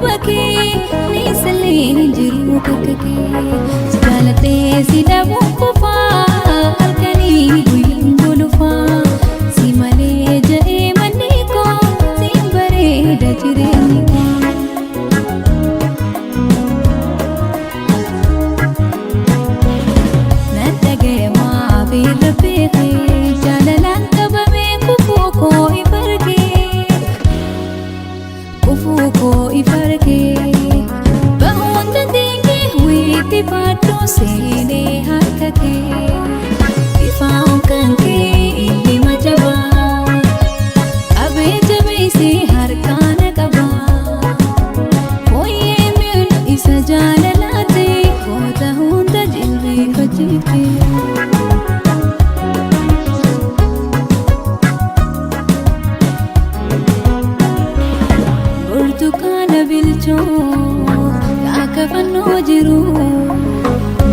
quba kee niisaleen hin jiru bakka kee. Si jaaladhee si dhabuun kufaa halkanii guyyaan golufaa. Si malee ja'ee manni koo siin bareeda jireenyi koo. Nan dhaga'amaa fi irra beekee jaalalaan qabamee kufuu koo if argee. Kufuu koo if argee. Ba'uun dandeenye wiitti fadduu seenee harka kee. Ifaan kan kee inni majabaa. Qabee jabeessee harkaana qabaa. Fooyyee mi'uun isa jaalalaate goota hunda jilbeeffachiifte. Burtukaana bilchoo akka fannoo jiru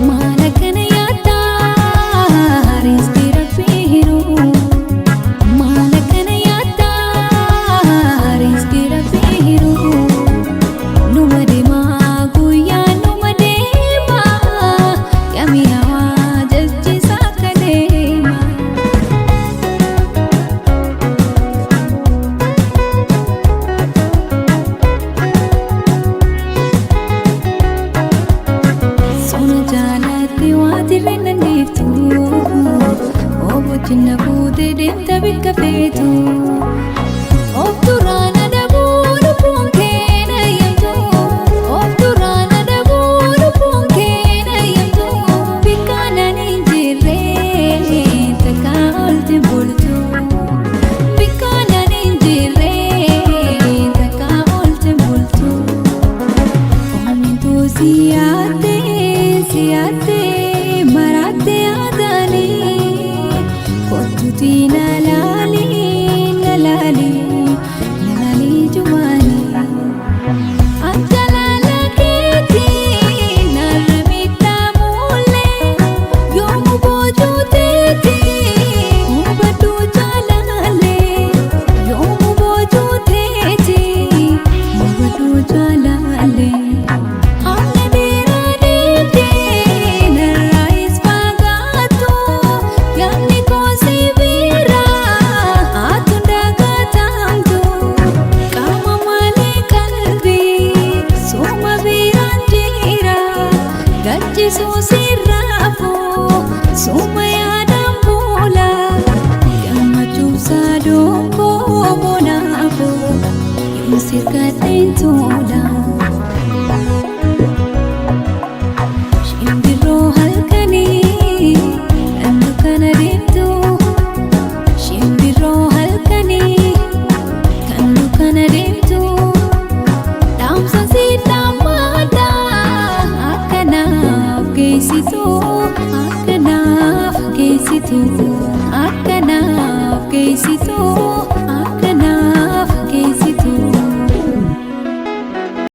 maal akkana yaaddaa riskii rabbii hiru maal akkana yaaddaa riskii rabbii hiru numa deemaa guyyaa numa deemaa yamii hawaa jechisaa akka deema. Sona jaalatti waati rennan dhiiftu Obochina fuutee deemta bikka feetu Of duraan adabuu lubbuun kee na eeyyamtu Of duraan adabuu lubbuun kee na eeyyamtu Bikka naan hin jirre takka olte bultu Bikka naan hin jirre takka olte bultu. Onneen siyaatee siyaatee maraatee aadaanii kottuutii na laalii na laalii na laalii jumaanii. Akka laala keetii narra miidhaa mul'ee yoomuu boojuu teetii hubaduu jaalallee yoomuu boojuu teetii hubaduu jaalallee. Hamma dheeraa deemtee narraa is fagaattu yaadni koo si biraa haatuun dagatamtu qaama malee qalbii suma biraan jira ganchisuu sirraafuu suma yaadaan bula gammachuuf saaduun koo bonaafuu yoom sirkadheen tola. Shimbirroo halkanii kan dukkana deemtu Shimbirroo halkanii kan dukkana deemtu Dhaamsa si dhaammadha akkanaaf geessitu akkanaaf geessitu akkanaaf geessitu.